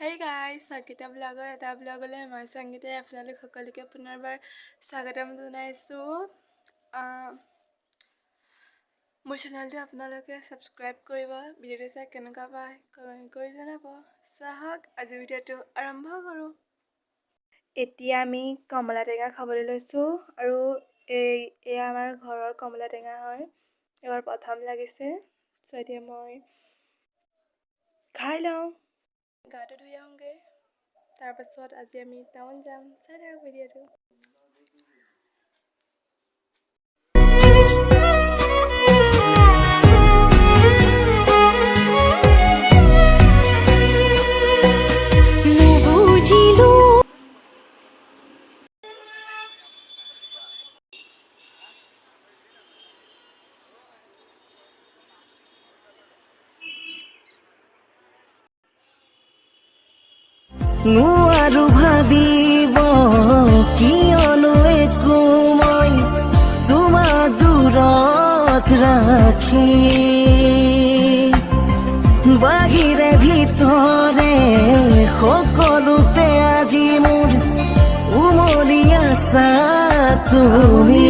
Hey guys, Sangeeta ব্লগৰ এটা ব্লগলৈ মই সংগীতাই আপোনালোক সকলোকে পুনৰবাৰ স্বাগতম জনাইছোঁ। মোৰ চেনেলটো আপোনালোকে ছাবস্ক্ৰাইব কৰিব। ভিডিঅ'টো চাই কেনেকুৱা পায় কমেণ্ট কৰি জনাব। চাহক, আজি ভিডিঅ'টো আৰম্ভ কৰোঁ। এতিয়া আমি কমলা টেঙা খাবলৈ লৈছোঁ আৰু এয়া আমাৰ ঘৰৰ কমলা টেঙা হয়। এইবাৰ প্ৰথম লাগিছে। চ' এতিয়া মই খাই লওঁ, গাটো ধুই আহোঁগৈ। তাৰপাছত আজি আমি টাউন যাম। চাই থাকক ভিডিঅ'টো। নুবুজিলো। নোৱাৰো ভাবিব, কিয়নো একো মই তোমাক দূৰত ৰাখি। বাহিৰে ভিতৰে সকলোতে আজি মোৰ উমলি আছা তুমি।